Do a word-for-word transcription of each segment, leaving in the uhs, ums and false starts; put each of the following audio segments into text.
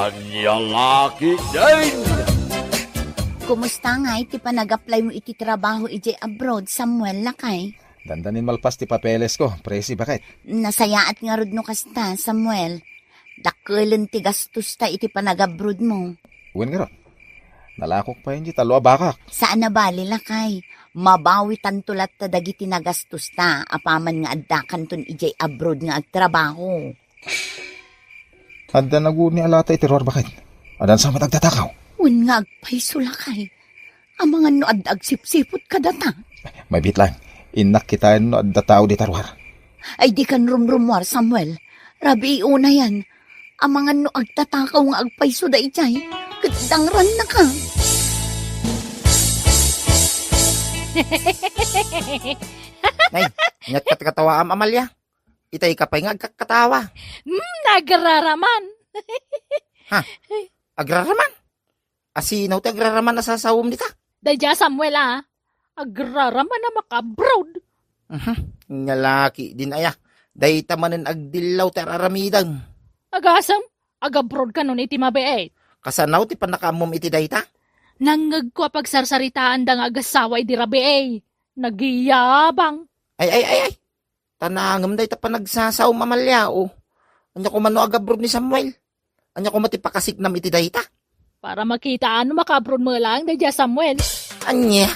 Ania la ketdin? Kumusta ngay ti panag-apply mo iti trabaho idiay abroad, Samuel, lakay? Dandanin malpas ti papeles ko, Presi, baket. Nasayaat ngarud no kasta, Samuel. Dakkelen ti gastosta iti panag-abroad mo. Wen ngarud, nalakok pay iti tallo a bakak. Saan a bali, lakay. Mabawitanto latta dagiti nagastosta apaman nga addakanton idiay abroad nga agtrabaho. Adda naguni a lata iti ruar, baket. Adda sa met agtatakaw. Wen nga agpayso, lakay. Amangan no adda agsipsiput kadata. Mabiit lang. Innak kitaen no adda tao dita ruar. Ay, dikan rumrumuar, Samuel. Rabii unayan. Amangan no agtatakaw nga agpayso daydiay. Ket dangrannaka. Nay, aniat katkatawaam, Amalia? Itay ka pay nga agkatkatawa. Hmm, agraraman. Ha? Agraraman? Asino ti agraraman a sasawom dita? Daydiay a Samuel, a. Agraraman a maka-abroad. Mhm. Ania la ketdin aya. Dayta manen agdillaw ti ar-aramidem. Agasem, ag-abroad kano iti mabiit. Kasano ti pannakaammom iti dayta? Nangngegko a pagsarsaritaanda nga agassawa idi rabii. Nagyabang. Ay, ay, ay, ay. Ta naangem dayta panagsasaom, Amalia, o. Ania koma no ag-abroad ni Samuel? Ania koma ti pakasiknam iti dayta? Para makitaam no maka-abroad met laeng daydiay a Samuel. Ania?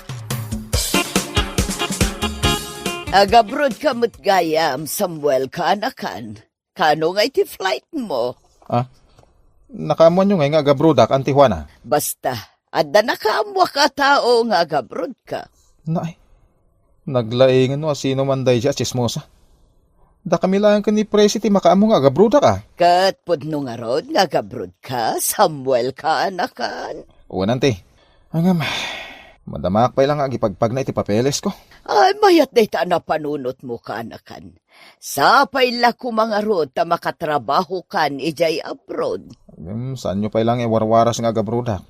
Ag-abroad ka met gayam, Samuel, kaanakan. Kano nga iti flight mo? Ah? Nakaammoanyo ngay nga ag-abroadak, Auntie Juana? Basta, adda nakaammoak a tao nga ag-abroad ka. Naay, naglaingen no asino man daydiay a tsismosa. Dakami laeng ken ni Presi ti makaammo nga ag-abroadak, a. Ket pudno ngarud nga ag-abroad ka, Samuel, kaanakan? Wen, Auntie. Ngem, madamaak pay la nga agipagpagna iti papeles ko. Ay, mayat dayta a napanunot mo, kaanakan. Sapay la koma ngarud ta makatrabahokan idiay abroad. Ngem, saanyo pay la nga iwarwaras nga ag-abroadak?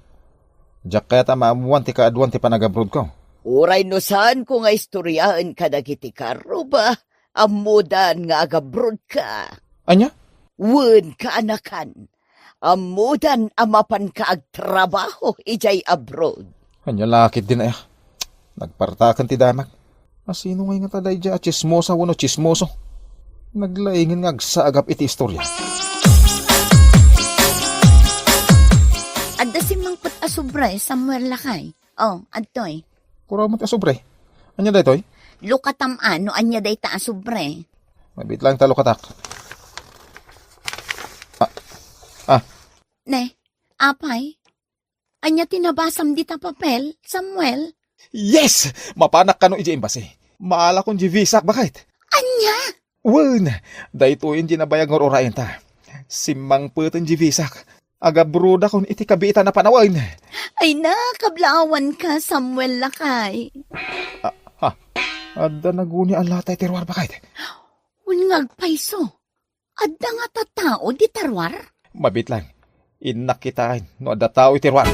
Diak kayat a maammoan ti kaaduan ti panag-abroad ko. Uray no saanko nga istoriaen kadagiti karruba, ammodan nga ag-abroad ka. Ania? Wen, kaanakan. Ammodan a mapanka agtrabaho idiay abroad. Ania la ketdin aya? Nagpartaken ti damag. Asino ngay ngata daydiay a tsismosa wenno tsismoso? Naglaingen nga agsaagap iti istoria. Adda simmangpet a sobre, Samuel, lakay. Oh, adtoy. Kuraw met a sobre. Ania daytoy? Lukatam a no ania dayta a sobre. Mabiit lang ta lukatak. Ah, ah. Ne, apay? Ania ti nabasam dita papel, Samuel? Yes! Mapanak kano idiay embassy. Maalakon diay visak, baket. Ania? Wen, daytoyen ti nabayag nga ur-urayenta. Simmangpeten diay visak. Ag-abroadakon iti kabiitan a panawen. Ay na, kablaawanka, Samuel, lakay. Ah, ha? Adda naguni a lata iti ruar, baket. Wen nga agpayso. Adda ngata tao dita ruar? Mabiit lang. Innak kitaen no adda tao iti ruar.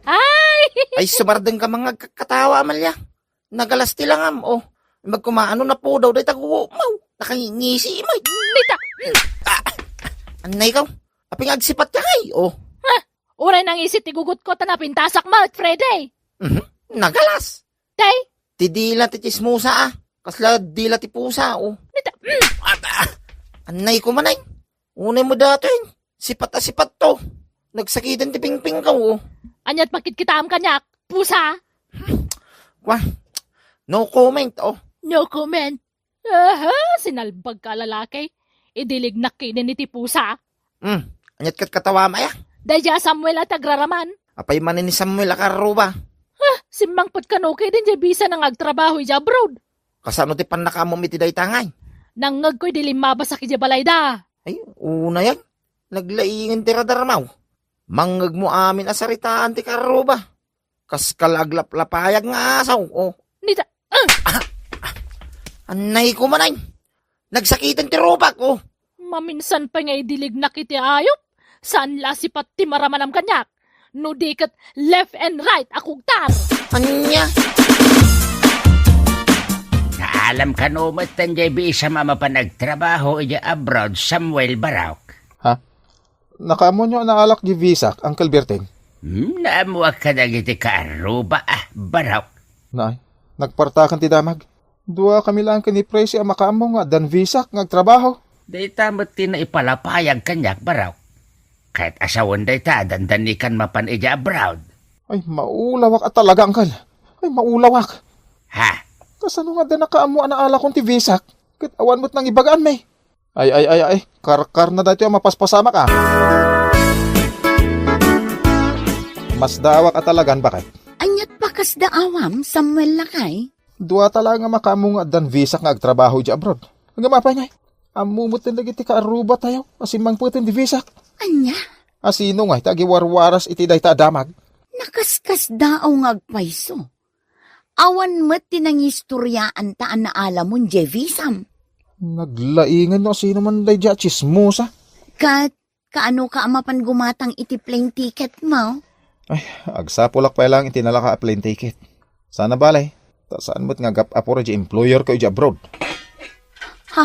Ay! Ay, sumardeng ka nga agkatawa, Amalia. Nagalas ti langam, o. Magkumaano napudaw dayta gumaw. Nakangingisi, may. Dita. Ah, anay ka. Apay nga agsipat ka, ay, o. Ha? Uray nangisi ti gugutko ta napintasak met, Freddy. Mhm. Nagalas. Tay? Ti dila ti tsismosa, a. Kasla dila ti pusa, o. Dita. Mm. Ah, ah. Anay ko manay. Unay mo datoy. Sipat a sipat to. Nagsakiten ti pingpingko, o. Aniat makitkitaam kaniak? Pusa? Kwa. No comment, o. No comment. Aha, sinalbag ka, lalaki. Idilignak kinin iti pusa. Hmm, aniat katkatawa, maya? Daydiay a Samuel a tagraraman. Apay manen ni Samuel a karruba? Ha, simmangpet kano kidin diay bisa na nga agtrabaho idiay abroad. Kasano ti pannakaamom iti dayta ngay? Nangngegko idi limmabasak idiay balayda. Ay, unayan. Naglaingen ti radarmaw. Mangngegmo amin a saritaan ti karruba. Kas kalaglaplayag nga asaw, o. Nita, ah! Ah, ah, anay ko manay. Nagsakiten ti rupak, o. Maminsan pay nga idilignak iti ayup. Saan la a sipat ti maramanam kaniak? No di ket left and right a kugtar. Ania? Alam kano met ta diay biisam a mapan agtrabaho idiay abroad, Samuel Barok? Ha? Nakaammoanyo a naalak diay bisak, Uncle Berting? Hmm, naammoak kadagiti kaarruba, a, Barok. Nay, nagpartakan ti damag. Duakami laeng ken ni Presi a makaammo nga addan bisak nga agtrabaho. Dayta met ti naipalapayag kaniak, Barok. Ket a sawen dayta, dandanikan mapan idiay abroad. Ay, maulawak a talaga, Uncle. Ay, maulawak. Ha? Kasano nga adda nakaammo a naalakon ti bisak? Ket awan met nangibagaanmi. Ay, ay, ay, ay. Karkarna daytoy a mapaspasamak, a. Masdaawak a talagan, baket. Aniat bakas daawam, Samuel lakay? Duata laeng a makaammo nga addan bisak nga agtrabaho idiay abroad. Ngem apay ngay? Ammo met dagiti kaarrubatayo a simmangpeten ti bisak. Ania? A sino ngay ti agiwarwaras iti dayta a damag? Nakaskasdaaw nga agpayso. Awan met ti nangistoriaanta a naalamon, Jevisam. Naglaingan no sino man daydiay a tsismosa. Ket kaano ka a mapan gumatang iti plane ticket mo? Ay, agsapulak pay laeng iti nalaka a plane ticket. Sana bale, ta saan met nga agap-apor idiay employer ko idiay abroad. Ha?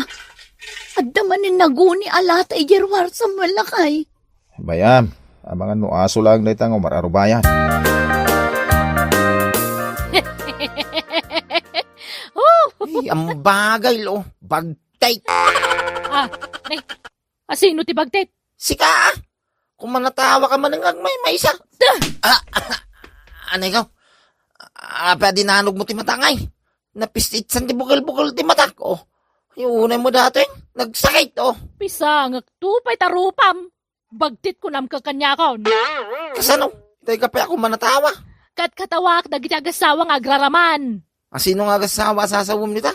Adda manen naguni a lata idiay ruar, Samuel lakay? Bayam, amangan no aso laeng dayta nga umar-arubayan. Oh! Ay, ang bagay, lo. Bagtit. Ah, nay, asino ti bagtit? Sika, ah. Kumanatawa ka man nga agmaymaysa. Ah! Ah, anay ka? Apay a dinanog mo ti matangay? Napistitsan ti bukol-bukol ti matak, oh. Ay, unay mo datoy, nagsakit, oh. Pisangek to, pay tarupam. Bagtit kunam ka kaniakon. Kasano? Itay ka pay ako manatawa. Ket katawaak dagiti agassawa nga agraraman. Asino nga agassawa a sasawem dita?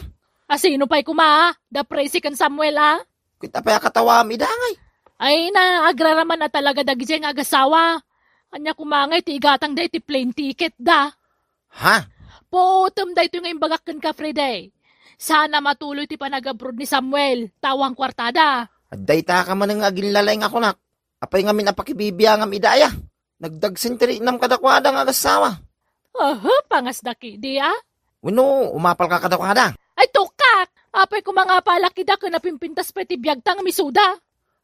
Asino pay koma? Da Presi ken Samuel, a? Ket apay a katawaam ida ngay? Ay na, agraraman a talaga dagiti nga agassawa. Ania koma ngay ti igatang da iti plane ticket da? Ha? Puotem daytoy nga imbagak kenka, Freddy. Saan a matuloy ti panagabroad ni Samuel, ta awan kuartada. Adda ita ka manen nga aginlalay nga kunak. Apay ngamin a pakibibiangam ida aya? Nagdagsen ti riknam kadakuada nga agassawa. Aha, pangasda kidi, a? Wenno, umapal ka kadakuada? Ay, tukak! Apay koma nga apalak ida ken napimpintas pay ti biagta nga misuda?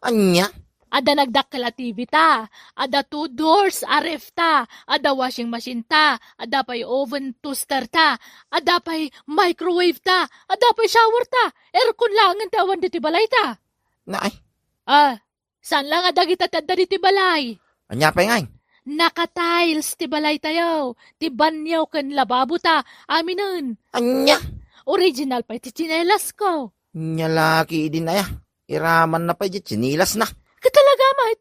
Ania? Adda nagdakkel a T V ta, adda two doors a ref ta, adda washing machine ta, adda pay oven toaster ta, adda pay microwave ta, adda pay shower ta, aircon laengen ti awan ditoy balay ta. Naay. Ah, saan la nga dagita ti adda ditoy balay? Ania pay ngay? Naka-tiles ti balay tayo, ti banyo ken lababo ta, aminen. Ania? Original pay ti tsinelas ko. Ania la kidin aya? Iramanna pay diay tsinilasna. Ket talaga met.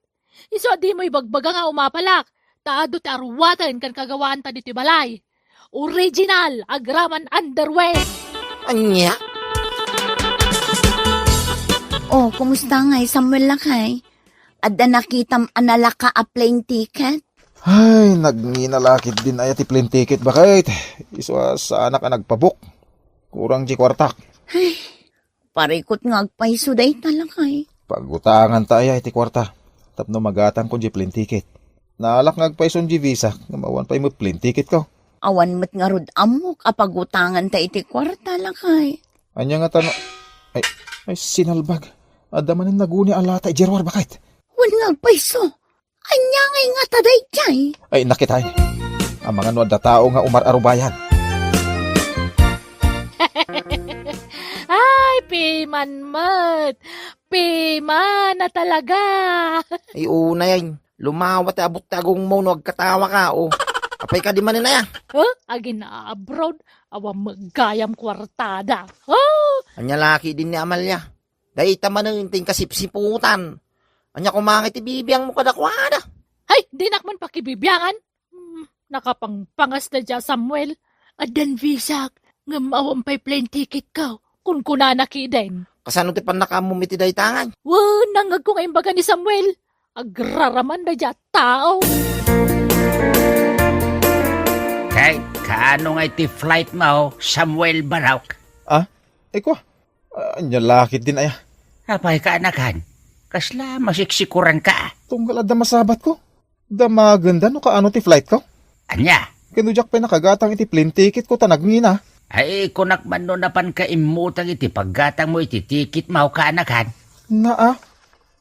Isu a dimo ibagbaga nga umapalak, ta adu ti aruaten ken kagawaanta ditoy balay. Original, agraman underwear. Ania? Oh, kumusta ngay, Samuel lakay? Adda nakitam a nalaka a plane ticket? Ay, nagngina la ketdin aya ti plane ticket, baket. Isu a saanak a nagpabook. Kurang ti kuartak. Ay, parikut nga agpayso dayta lakay. Pagutanganta aya iti kuarta tapno magatangko diay plane ticket. Naalak nga agpayson diay visa, ngem awan pay met plane ticket ko. Awan met ngarud ammok a pagutanganta iti kuarta, lakay. Ania ngata no, ay, ay, sinalbag. Adda manen naguni a lata idiay ruar, baket. Wen nga agpayso. Ania ngay ngata daydiay? Ay, nakitay. Amangan no adda tao nga umar-arubayan. Ay, piman met. Piman a talaga. Ay, unay, ay. Lumawa ti abut ti agongmo no agkatawa ka, o. Apay ka di manen aya? Huh? Agin-abroad? Awan met gayam kuartada. Oh! Ania la ketdin ni Amalia? Dayta manen ti inkasipsiputan. Ania koma ngay ti bibiangmo kadakuada? Hay, dinak man pakibibiangan. Hmm, nakapangpangas daydiay a Samuel. Addan visak, ngem awan pay plane ticket ko. Kunkunana ketdin. Kasano ti pannakaammom iti dayta ngay? Wen, nangngegko nga imbaga ni Samuel. Agraraman daydiay a tao. Kay, kaano ngay ti flight mo, Samuel Barok? Ah? Ay, kua. Ah, ania la ketdin aya? Apay ka, anakan? Kasla masiksikuran ka? Tunggal adda masabat ko. Damagenda no kaano ti flight ko? Ania? Ken no diak pay nakagatang iti plane ticket ko ta nagngina. Ay, kunak man no napanka immutang iti paggatangmo iti tikitmo, kaanakan. Naa,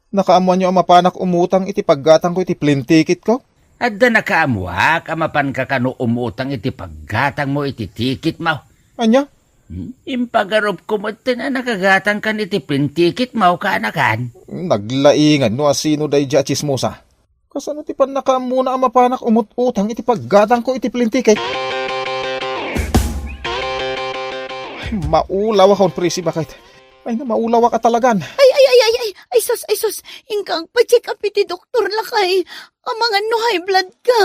nakaammoanyo a mapanak umutang iti paggatangko iti plane ticketko? Adda nakaammoak a mapanka kano umutang iti paggatangmo iti tikitmo. Ania? Hmm? Impagarupko metten a nakagatangkan iti plane ticketmo, kaanakan. Naglaingan no asino daydiay a tsismosa. Kasano ti pannakaammona a mapanak umut-utang iti paggatangko iti plane ticket? Maulawakon, Presi, baket. Ay, na, maulawak a talagan. Ay, ay, ay, ay, ay, ay, sus, ay, sus. Inka agpa-check up iti doktor, lakay. Amangan no high blood ka.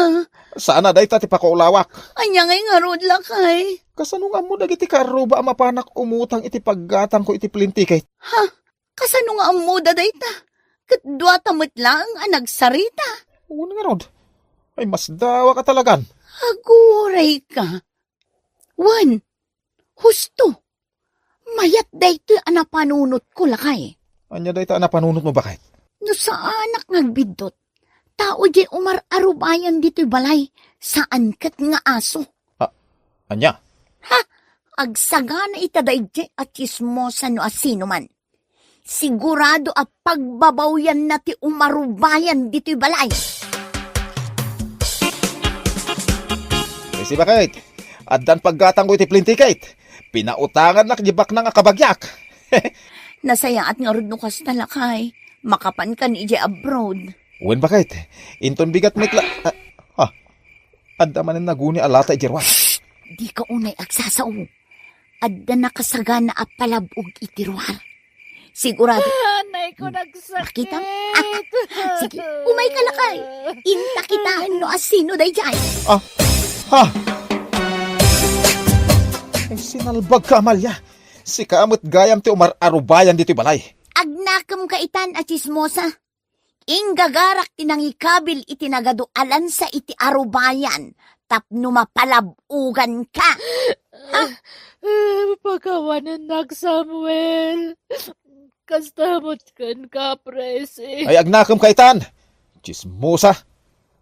Saan a dayta ti pakaulawak. Ania ngay ngarud, lakay? Kasano nga ammo dagiti kaarruba a mapanak umutang iti paggatangko iti plane ticket? Ha? Kasano nga ammoda dayta? Ket duata met laeng a nagsarita. Wen ngarud. Ay, masdawak a talagan. Aguray ka. Wen, husto. Mayat daytoy a napanunotko, lakay. Ania dayta a napanunotmo, baket? No saanak nga agbiddut, tao diay Omar Arubayan ditoy balay, saan ket nga aso. Ah, ania? Ha? Agsagana ita daydiay a tsismosa no asinoman. Sigurado a pagbabawyanna ti umarubayan ditoy balay. Presi, baket, addan paggatangko iti plane ticket. Pinautangannak di baknang a kabagiak. Nasayaat ngarud no kasta, lakay. Makapankan idiay abroad. Wen, baket, inton bigat met la-, ah, ah, adda manen naguni a lata idiay ruar. Shh! Dika unay agsasao. Adda nakasagana a palab-og iti ruar. Sigurado. Ah, anayko, nagsakit. Makita? Ah, sige, umayka, lakay. Inta kitaen no asino daydiay. Ah, ha? Ay, sinalbagka, Amalia. Sika met gayam ti Omar Arubayan ditoy balay. Agnakemka itan a tsismosa. Inggagarak ti nangikabil iti nagadu a lansa iti Arubayan tapno mapalab-oganka. Ha? Ah, pakawanennak, Samuel. Kasta met kenka, Presi. Ay, agnakemka itan. Tsismosa.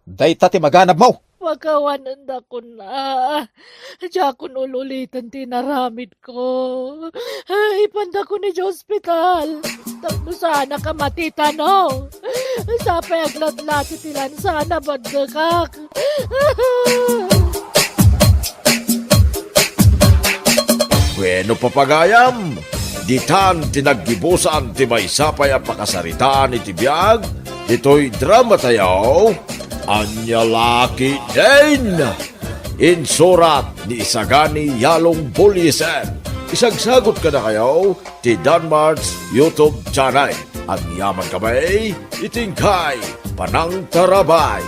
Dayta ti maganabmo. Pakawanendakon a. Diakon ul-uliten ti inaramidko. Ipandakon idiay ospital. Tapno saanak a matitano. Sapay aglatlati ti lansana, baddekak. Bueno, papagayam, ditan ti naggibusan ti maysa pay a pakasaritaan iti biag ditoy drama tayo, Ania La Ketdin. Insurat ni Isagani Yalong Buliesen. Isagsagot kadakayo ti Danmar's YouTube channel. Agyaman kami iti inkay panangtarabay.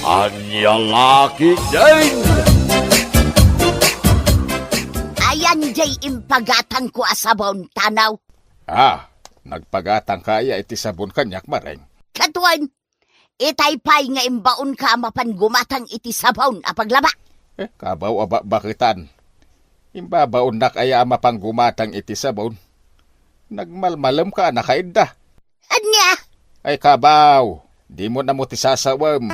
Ania La Ketdin! Ayan jay impagatangko a sabon, tanaw. Ah, nagpagatangka aya iti sabon kaniak, Mareng? Kaduan, itay pay nga imbaonka a mapan gumatang iti sabon a paglaba. Eh, kabaw a ba-, baketan. Imbabaonnak aya a mapan gumatang iti sabon. Nagmalmalemka a nakaidda. Ania? Ay, kabaw, dimo na mo ti sasawem.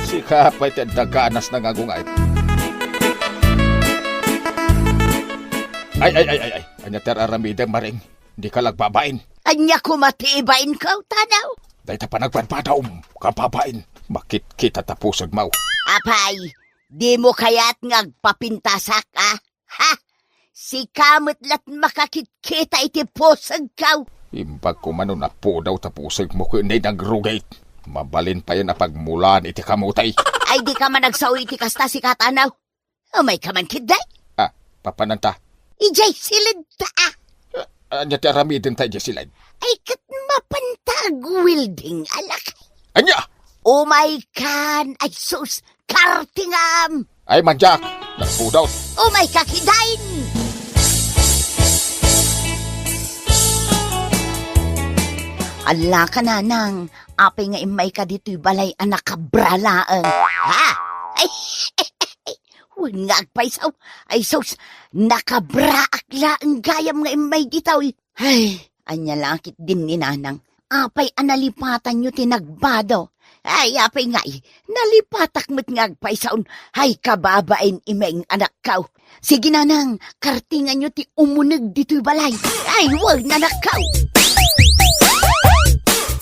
Sika pay ti adda ganas na nga agungay. Ay, ay, ay, ay, ay. Ania ti ar-aramidem, Mareng? Dika la agbabain. Ania koma ti ibainko, tanaw? Dayta panagpadpadaom, kababain. Makitkita ta pusegmo. Apay, dimo kayat nga agpapintasak, a? Ha? Sika met lat makakitkita iti pusegko. Imbag koma no napudaw ta pusegmo ken nay nagrugit. Mabalin payen a pagmulaan iti kamote. Ay, dika man agsao iti kasta, sika, tanaw. Umayka man ketdi. Ah, papananta? Idiay siled ta, a. Ah, ania ti aramidenta idiay siled? Ay, ket mapanta agwelding, a lakay. Ania? Umaykan, ay sus, kartingam. Ay, mandiak, nagpudot. Umayka ketdin. Ala ka, nanang, apay nga immayka ditoy balay a nakabra laeng? Ha? Ay, wen nga agpayso. Ay sus, nakabraak laeng gayam nga immay ditoy. Ay, ania la ketdin ni nanang. Apay a nalipatanyo ti nagbado? Ay, apay ngay, nalipatak met nga agpaysaon. Ay, kababain, Imeng, anakko. Sige, nanang, kartinganyo ti umuneg ditoy balay. Ay, wen, anakko.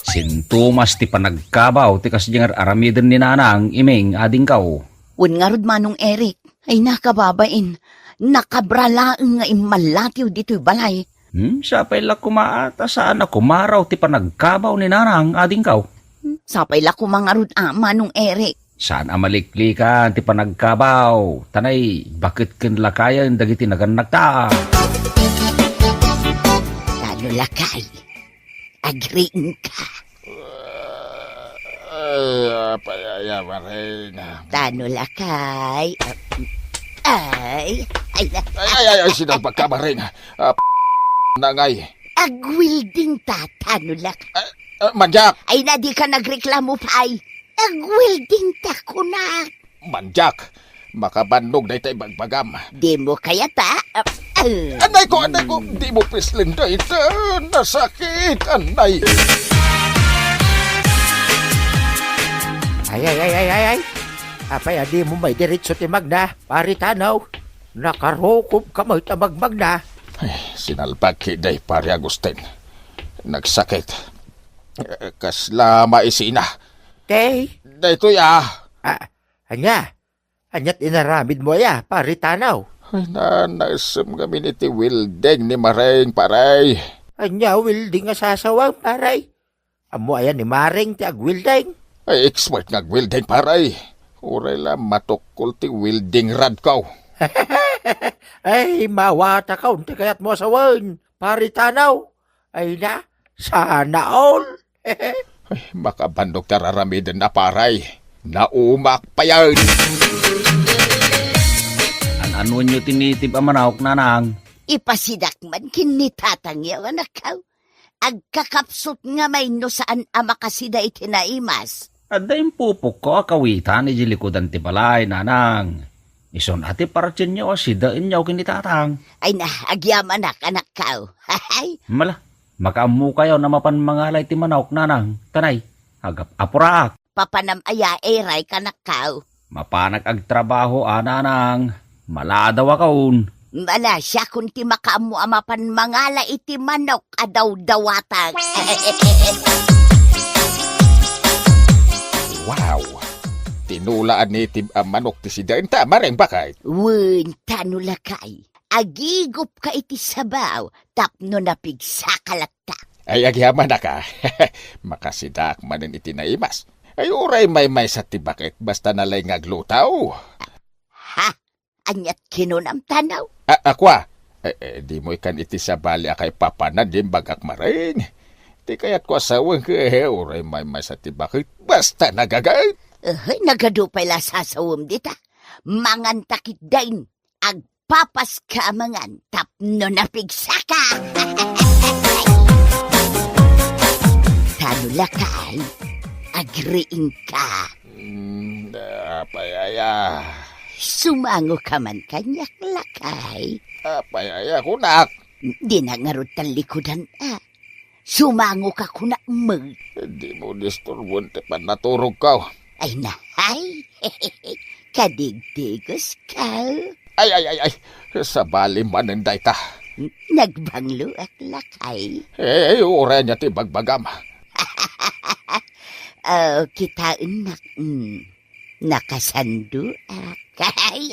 Sintomas ti panagkabaw ti kasdi nga ar-aramiden ni nanang, Imeng, adingko. Wen ngarud, Manong Eric. Ay, nakababain. Nakabra laeng nga immallatiw ditoy balay. Hmm, sapay la koma a ta saan a kumaraw ti panagkabaw ni nanang, adingko. Hmm, sapay la koma ngarud a, Manong Eric. Saan a maliklikan ti panagkabaw. Tanay, baket ken lakayen dagiti nagannakta. Tano lakay. Agriingka. Ay, apay aya, Maring. Tano lakay. Ay, ay, na. Ay, ay, ay, ay, sino pagka, Maring? Ah, p-, nangay. Agwelding ta, tano lakay. Ah, ah, manyak. Ay, na, dika nagreklamo pay. Agwelding ta, kunak. Manyak, makabannog dayta ibagbagam. Dimo kayat a? Ah, ah. Anay ko, anay ko, dimo pislen dayta. Nasakit, anay. Ay, ay, ay, ay, ay, ay. Apay a dimo maidiretso ti magna, Pari Tanaw? Nakarukobka met a magmagna. Ay, sinalbag ketdi, Pari Agustin. Nagsakit. Eh, kasla maisina. Tay? Daytoy, ah. Ah, ania? Aniat inaramidmo aya, Pari Tanaw? Ay, naannaesem ngamin iti welding ni Maring, pare. Ania welding a sasawem, pare? Ammo aya ni Maring ti agwelding? Ay, expert nga agwelding, pare. Uray la matukkol ti welding rodko. Ay, mawatakon ti kayatmo a sawen, Pari Tanaw. Ay na, sana all. Ay, makabannog ti ar-aramiden a, pare. Naumak payen. An-anonyo ti native a manok, nanang? Ipasidak man ken ni tatangyo, anakko. Agkakapsut nga mayno saan a makasida iti naimas. Adda impupokko a kawitan iti likudan ti balay, nanang. Isun a ti partienyo a sidaenyo ken ni tatang. Ay na, agyamanak, anakko. Hay! Mala, makaammokayon a mapan mangala iti manok, nanang. Tanay, agap-apuraak. Papanam aya, iray, kanakko? Mapanak agtrabaho a, nanang. Maladawakon. Malasiakon ti makaammo a mapan mangala iti manok a dawdawatak. Wow! Tinula a native a manok ti sidaenta, Maring Bakay. Wen, tano lakay. Agigupka iti sabaw tapno napigsaka latta. Ay, agyamanak a. Makasidaak manen iti naimas. Ay, uray maymaysa ti baket, basta nalay nga agluto. Ha? Aniat kinunam, Tanaw? A, akua. Eh, eh, dimo ikan iti sabali a kaipapanan, imbagak, Maring. Ti kayatko a sawen, eh, uray maymaysa ti baket, basta nagaget. Eh, nagadu pay la sasawem dita. Manganta ketdin. Agpapaska a mangan tapno napigsaka. Tano lakay, agriingka. Mm, apay aya? Sumangoka man kaniak, lakay. Apay aya kunak? Dina ngarud tallikudan a. Sumangoka kunak met. Dimo disturboen ti pannaturogko. Ay na, hay. Kadigdigoska. Ay, ay, ay, ay. Sabali manen dayta. Nagbangloak, lakay. Eh, uray ania ti bagbagam? Oh, kitaennak. Mm. Nakasandoak. Ay,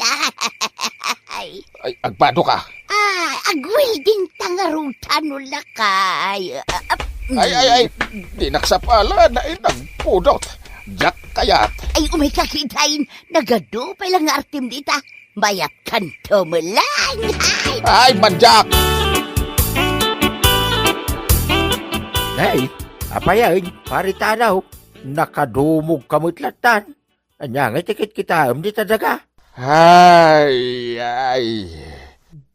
ay. Ay, agbadoka. Ah, agwelding ta ngarud, tano lakay. Ah, ah, mm. Ay, ay, ay. Dinak sapala, nainang pudot. Diak kayat. Ay, umayka ketdin. Nagadu pay la nga artem dita. Mayatkanto met laeng. Ay, manyak! Nay, apay a, Pari Tanaw? Nakadumogka met lattan. Ania ngay ti kitkitaem dita daga? Ay, ay.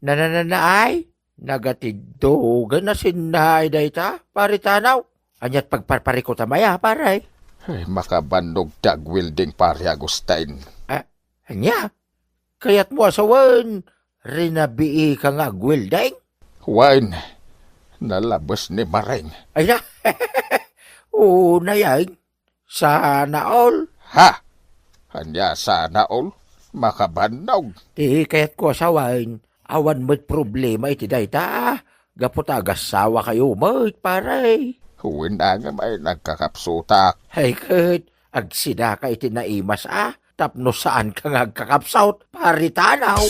Na, na, na, na, ay? Nagatiddog a nasinnaay dayta, Pari Tanaw. Aniat pagparparikutam aya, pare? Ay, makabannog ti agwelding, Pari Agustin. Ah, ania? Kayatmo a sawen, rinabiika nga agwelding? Wen, nalabes ni Maring. Ay na, Oo, nayag. Sana all. Ha? Ania sana all? Makabannog. Ti kayatko a sawen, awan met problema iti dayta. Gapu ta agasawa kayo met, pare. Wen, ngem ay nagkakapsutak. Ay ket, agsidaka iti naimas a, tapno saanka nga agkakapsut, pare Tanaw.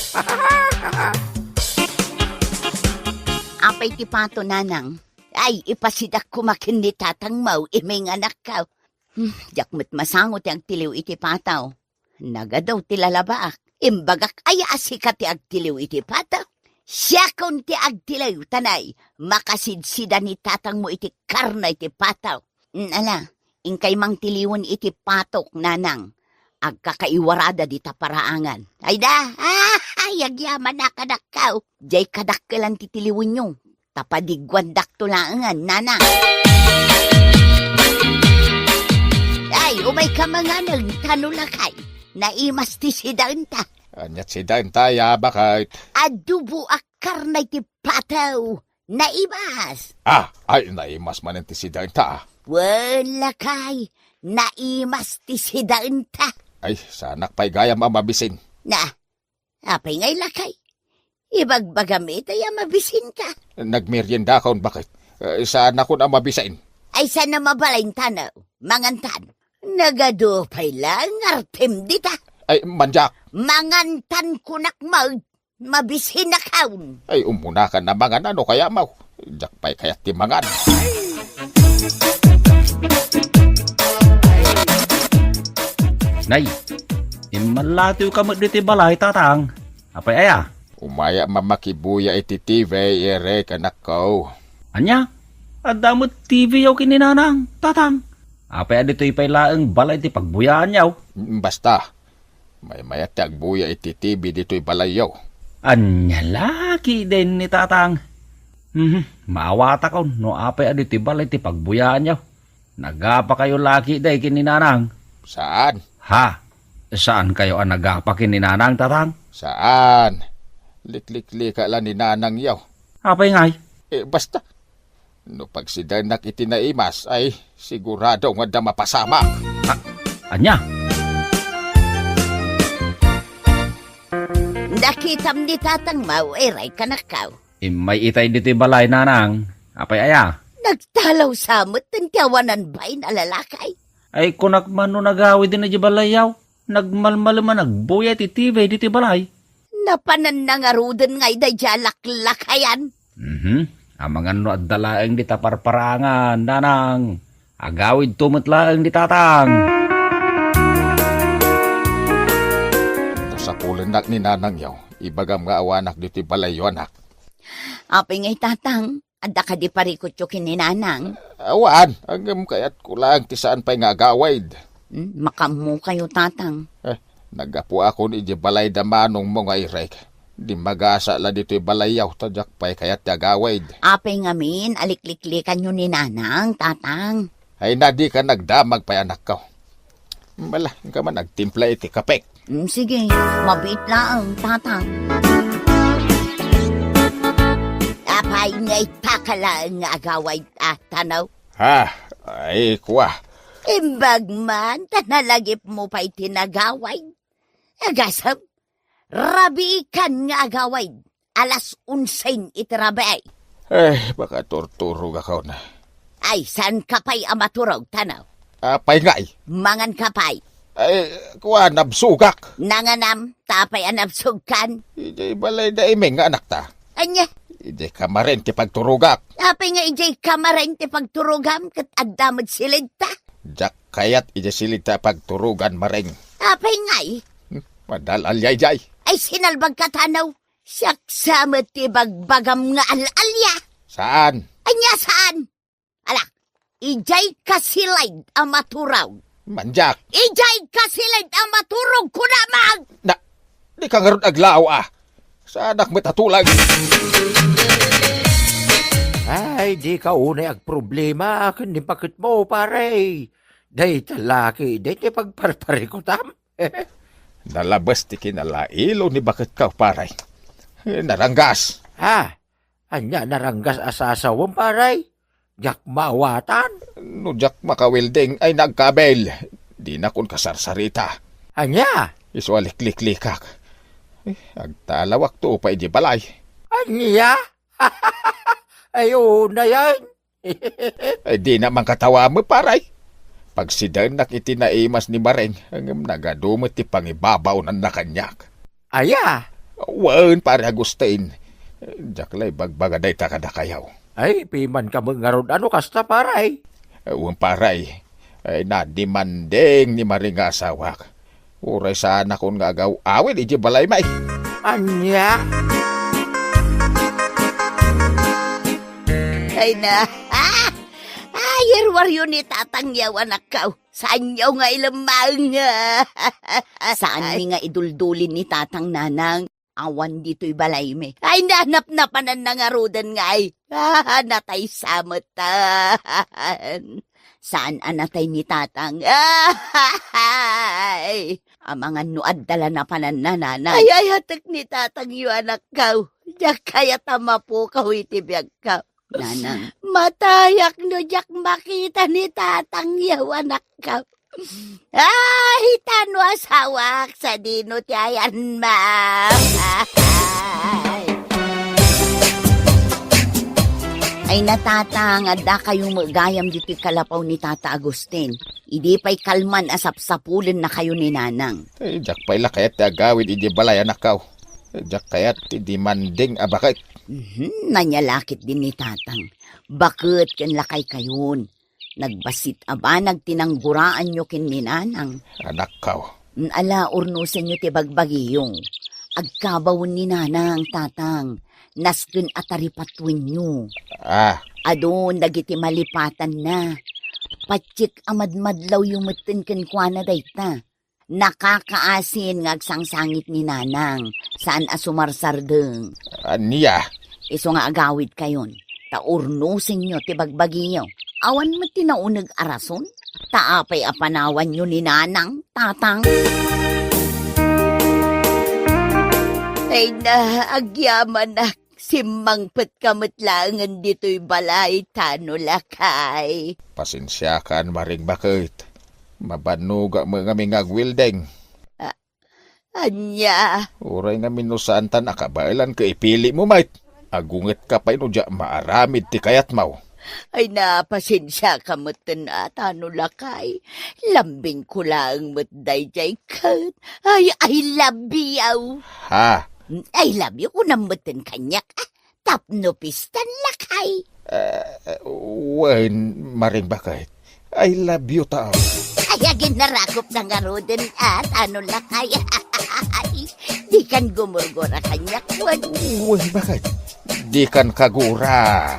Apay ti pato, nanang? Ay, ipasidak koma ken ni tatang Mau, imay nga anakko. Hmm, diak met masango ti agtiliw iti pato. Nagadu ti lalabaak. Imbagak aya a sika ti agtiliw iti pato? Siakon ti agtiliw, ta nay, makasidsida ni tatangmo iti karne iti pato. Hmm, ala, inkay mangtiliwen iti patok, nanang. Agkakaiwarada dita paraangan. Ayda, ay, agyamanak, anakko. Diay kadakkelan ti tiliwenyo. Ta padigguandakto laengen, nanang. Ay, umayka manganen, tano lakay. Naimas ti sidaenta. Ania ti sidaenta, ya, baket? Adobo a karne ti pato. Naimas. Ah, ay, naimas manen ti sidaenta. Wen, lakay. Naimas ti sidaenta. Ay, saanak pay gayam a mabisin. Na, apay ngay lakay? Ibagbagam ita ya mabisinka. Nagmeriendakon, baket. Eh, saanakon a mabisin. Ay, saan a mabalin, tano? Mangantan. Nagadu pay la nga artem dita. Ay, mandiak. Mangantan kunak, mag-, mabisinakon. Ay, ummunakan a mangan, ano kaya, Mau? Diak pay kayat ti mangan. Nay, immalatiwka met ditoy balay, tatang. Apay aya? Umayam a makibuya iti T V, Eric, anakko. Ania? Adda met T V yaw ken ni nanang, tatang. Apay a ditoy pay laeng balay ti pagbuyaanyaw? Mm, basta. Maymayat ti agbuya iti T V ditoy balayyo. Ania la ketdin ni tatang? Mhm, maawatakon no apay a ditoy balay ti pagbuyaanyaw. Nagapakayo la ketdi ken ni nanang? Saan. Ha? Saankayo a nagapa ken ni nanang, tatang? Saan. Likliklika la ni nanangyo. Apay ngay? Eh, basta. No pagsidaennak iti naimas, ay sigurado nga adda mapasamak. A-, ania? Nakitam ni tatang Mau, Eric, anakko. Immay itay ditoy balay, nanang. Apay aya? Nagtalaw sa met ti awanan bain a lalaki. Ay, kunak man no nagawid idiay balayyaw. Nagmalmalem a nagbuya ti T V ditoy balay. Napananna ngaruden ngay daydiay a laklakayan. Mhm. Amangan no adda laeng dita parparangan, nanang. Agawidto met laeng ni tatang. No sapulennak ni nanangyo, ibagam nga awanak ditoy balayyo, anak. Apay ngay, tatang? Adda kadi parikutyo ken ni nanang? Awan, ngem kayatko laeng ti saan pay nga agawid. Hmm, makaammokayo, tatang. Eh, naggapuakon idiay balay da manongmo nga Eric. Dimmagasa la ditoy balayyaw, ta diak pay kayat ti agawid. Apay ngamin a likliklikanyo ni nanang, tatang? Ay, na dika nagdamag pay, anakko. Bala, inka man agtimpla iti kapek. Mm, sige, mabiit laeng, tatang. Apay nga itaka laeng nga agawid, a, tano? Ha? Ay, kua. Imbag man, ta nalagipmo pay ti nagawid. Agasem, rabiikan nga agawid. Alas onse iti rabii. Eh, makaturturogakon. Ay, saanka pay a maturog, tano? Apay ngay? Manganka pay. Ay, kua, nabsogak. Nanganam, ta apay a nabsogkan? Idiay balay da Iming nga anakta. Ania? Idiay kamaren ti pagturogak. Apay nga idiay kamaren ti pagturogam ket adda met silidta? Diak kayat idiay silidta a pagturogan, Maring. Apay ngay? Hmm, madal-alyay jay. Ay, sinalbagka, tano? Siak sa met ti bagbagam nga al-alya. Saan? Ania saan? Ala, idiay kasilid a maturog. Mandiak. Idiay kasilid a maturog, kunamag! Na, dika ngarud aglaaw, a. Saanak met a tulag. Ay, dika unay agproblema ken ni baketmo, pare. Dayta laki, dayta pagparparikutam. Nalabes ti kinalailo ni baketko, pare. Naranggas. Ha? Ania naranggas a sasawem, pare? Diak maawatan. No diak makawelding ay nagkabil. Dinakon kasarsarita. Ania? Isu a likliklikak. Eh, agtalawakto pay idiay balay. Ania? Ay, unay. Ay, dina man katawa met, paray. Pagsidaennak iti naimas ni Maring, ngem nagadu met ti pangibabaonanna kaniak. Aya? Wen, Pare Agustin. Diak la ibagbaga dayta kadakayo. Ay, pimanka met ngarud a no kasta, paray. Wen, paray. Ay, nadimanding ni Maring nga asawak. Uray saanakon nga agaw-awid idiay balaymi. Ania? Ay na. Ay, irwaryo ni tatangyo, anakko. Saanyo nga ilemmeng. Saanmi nga iduldulin ni tatang, nanang. Awan ditoy balaymi. Ay, nanapnapananna ngaruden ngay. Ah, natay sa met. Saan a natay ni tatang? Ay, amangan no adda la napananna, nanang. Ay, ayatek ni tatangyo, anakko. Diak kayat a mapukaw iti biagko. Nanang. Matayak no diak makita ni tatangyo, anakko. Ay, ta no asawak, sadino ti ayanmo? Ay, natatang, addakayo met gayam ditoy kalapaw ni Tata Agustin. Idi pay kalman a sapsapulennakayo ni nanang. Eh, diak pay la kayat ti agawid idiay balay, anakko. Eh, diak kayat ti dimanding a baket. Mhm, nanyalakit din ni tatang. Baket ken lakaykayon. Nagbassit a banag ti nangguraanyo ken ni nanang. Anakko. Ala, urnosenyo ti bagbagiyo. Agkabawen ni nanang, tatang. Nasken a taripatuenyo. Ah. Adun dagiti malipatanna. Patiek a madmadlawyo metten kenkuana dayta. Nakakaasin nga agsangsangit ni nanang, saan a sumarsardeng. Ania? Isu nga agawidkayon, ta urnosenyo ti bagbagiyo. Awan met ti nauneg a rason, ta apay a panawanyo ni nanang, tatang? Ay na, agyamanak. Simmangpetka met laengen ditoy balay, ta no lakay. Pasensiakan, Maring Baket. Mabannogak met ngamin nga agwelding. A-, ania? Uray ngamin no saantan a kabaelan ket ipilimo met. Agungetka pay no diak maaramid ti kayatmo. Ay, na, pasensiaka metten a, ta no lakay. Lambingko laeng met daydiay ket. Ay, I love you. Ha? I love you, kunam metten kaniak. Ah, tapno pistan lakay. Eh, wen, Maring Baket. I love you, tao. Ay, agin narakop na ngaruden, ah, ta no lakay. Dikan gumurgura kaniak, wen. Wen, Baket. Dikan kagura.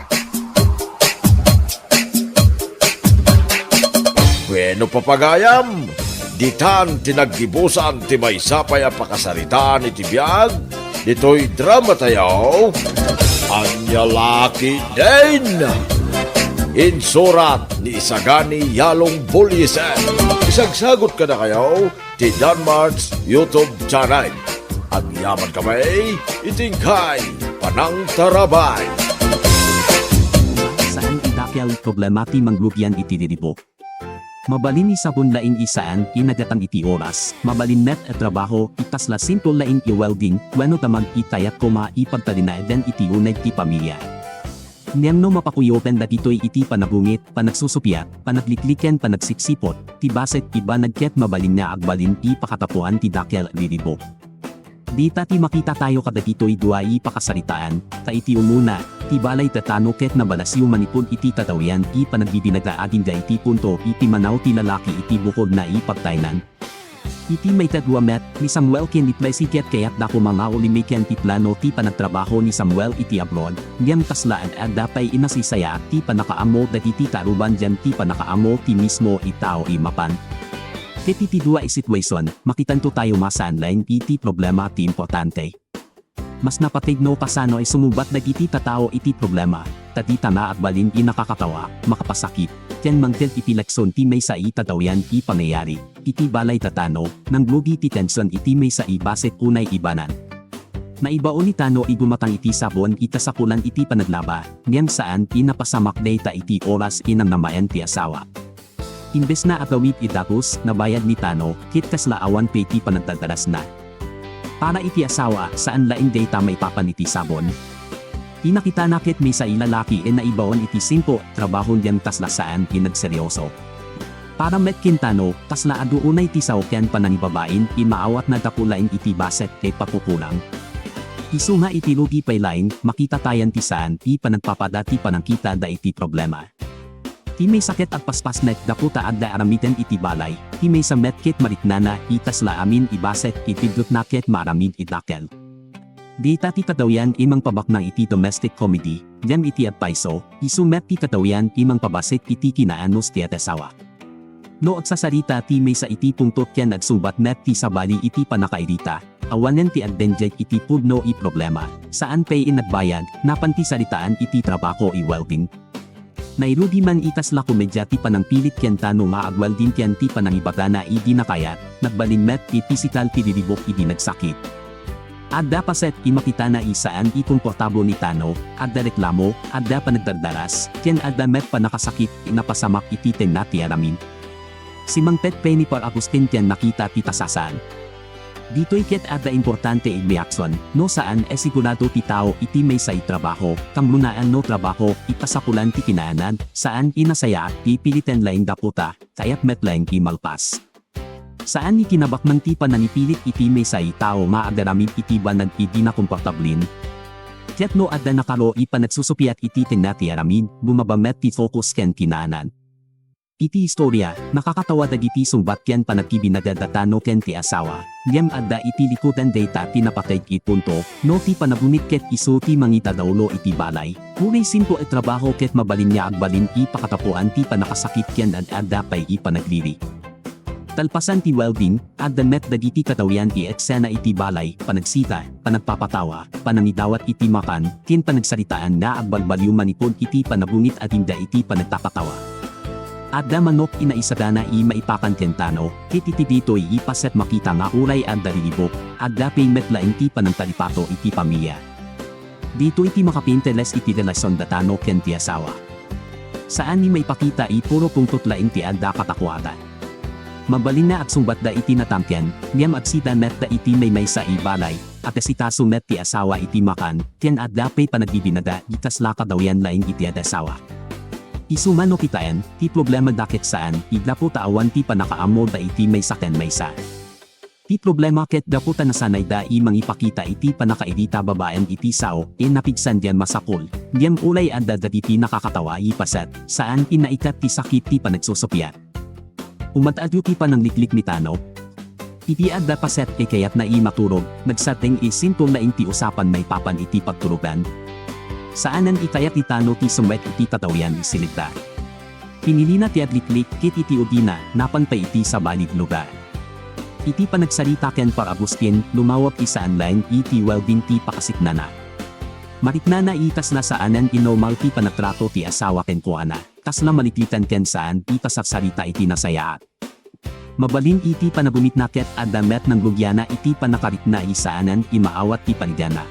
Bueno, papagayam, ditan ti naggibusan ti maysa pay a pakasaritaan iti biag ditoy dramatayo, Ania La Ketdin. Insurat ni Isagani Yalong Buliesen. Isagsagot kadakayo ti Danmart's YouTube channel. Agyaman kami iti inkay panangtarabay. Saan idakkel problema ti mangrugian iti riribo. Mabalin isabon laeng isaan inagatang iti oras, mabalin met a trabaho, itas la simple laeng i-welding, wenno ta mag-itayat koma ipagtalinaedan iti uneg ti pamilia. Ngem no mapakuyoten dagitoy iti panagungit, panagsusupiat, panagliklik ken panagsipsipot, ti bassit ti banag ket mabalin nga agbalin ti pakatapuan ti dakkel a riribo. Dita ti makitatayo kadagitoy dua a pakasaritaan, ta iti umuna, ti balay tatano ket nabalasyo manipud iti tatawian ti panagbibinaga agingga iti punto iti manaw ti lalaki iti bukod na ipagtaynan. Iti maikadua met, ni Samuel ken ni Tracy ket kayatda koma nga ulimek ken ti plano ti panagtrabaho ni Samuel iti abroad, ngem kasla adda pay inasisaya ti pannakaammo dagiti karuban ken ti pannakaammo ti mismo a tao a mapan. Ket iti dua a situation, makitanto tayo nga saan laeng iti problema ti importante. Mas napateg no kasano a sumungbat dagiti tattao iti problema, ta dita nga agbalin a nakakatawa, makapasakit, ken mangted iti leksion ti maysa a tatawian ti pangyayari. Iti balay tatano, nangrugi ti tension iti maysa a bassit unay a banag. Naibaon ni Tano a gumatang iti sabon ita sapulan iti panaglaba, ngem saan a napasamak dayta iti oras a nangnamaen ti asawa. Imbes na agawid a dagus, nabayag ni Tano, ket kasla awan pay ti panagdardarasna. Para iti asawa, saan laeng dayta maipapan iti sabon. Ti nakitana ket maysa a lalaki a naibaon iti singko a trabaho ngem kasla saan a nagseryoso. Para met ken Tano, kasla adu unay ti sao ken panangibabain a maawatna gapu laeng iti bassit a pagkukulang. Isu nga iti rugi pay laeng, makitatayan ti saan a panagpapada ti panangkitada iti problema. Ti maysa ket agpaspasnek gapu ta adda aramiden iti balay, ti maysa met ket mariknana a kasla amin a bassit a biddutna ket maaramid a dakkel. Dayta ti katawian a mangpabaknang iti domestic comedy, ngem iti agpayso, isu met ti katawian a mangpabassit iti kinaanus ti adasawa. No agsasarita ti maysa iti pungtot ken agsungbat met ti sabali iti pannakairita, awanen ti agdenggeg iti pudno a problema, saan pay a nagbayag, napan ti saritaan iti trabaho a welding. Nairugi man a kasla komedia ti panangpilit ken Tano nga agwelding ken ti panangibagana a di nakayat, nagbalin met a pisikal ti riribuk a di nagsakit. Adda paset a makitana a saan a komportable ni Tano, adda reklamo, adda panagdardaras, ken adda met pannakasakit a napasamak iti tengnga ti aramid. Simangpet pay ni Par Agustin ken nakita ti kasasaan. Ditoy ket adda importante a reaksyon, no saan a sigurado ti tao iti maysa a trabaho, kangrunaan no trabaho a kasapulan ti kinaanna, saan a nasayaat a piliten laeng gapu ta kayat met laeng a malpas. Saan a kinabaknang ti panangipilit iti maysa a tao nga agaramid iti banag a di na komportablen. Ket no adda nakaro a panagsusupiat iti tengnga ti aramid, bumaba met ti focus ken kinaanna. Iti istorya, nakakatawa dagiti sungbat ken panagkibinada da Tano ken ti asawa, ngem adda iti likudan dayta ti napateg a punto, no ti panagungit ket isu ti mangidadaulo iti balay, uray singko a trabaho ket mabalin nga agbalin a pakatapuan ti pannakasakit ken ad-adda pay a panagliri. Kalpasan ti welding, adda met dagiti katawian a eksena iti balay, panagsita, panagpapatawa, panangidawat iti makan, ken panagsaritaan nga agbalbaliw manipud iti panagungit a dinda iti panagpapatawa. Adda manok a naisagana a maipakan ken Tano, ket iti ditoy a paset makita nga uray adda riribuk, adda pay met laeng ti panangtalipato iti pamilya. Ditoy ti makapainteres iti relasion da Tano ken ti asawa. Saan a maipakita a puro pungtot laeng ti adda kadakuada. Mabalin nga agsungbatda iti natangken, ngem agsida met da iti maymaysa a balay, agasikaso met ti asawa iti makan, ken adda pay panagbibinada a kasla katawian laeng iti adasawa. Isu man no kitaen, ti problemada ket saan a gapu ta awan ti pannakaammoda iti maysa ken maysa. Ti problema ket gapu ta nasanayda a mangipakita iti pannakairita babaen iti sao a napigsa ngem masapul, ngem uray adda dagiti nakakatawa a paset, saan a naikkat ti sakit ti panagsusupiat. Umad-adyo ti panangliklik ni Tano. Iti adda paset a kayatna a maturog, nagsardeng a singko laeng ti usapan maipapan iti pagturogan. Saanen a kayat ni Tano ti sumrek iti katawian a silidda. Pinilina ti agliklik ket iti ugina, napan pay iti sabali a lugar. Iti panagsarita ken Par Agustin, lumawag a saan laeng iti welding ti pakasiknana. Mariknana a kasla saanen a normal ti panagtrato ti asawa kenkuana, kasla maliklikan ken saan a pasarsarita iti nasayaat. Mabalin iti panagunitna ket adda met nangrugianna iti pannakarikna a saanen a maawat ti pariganna.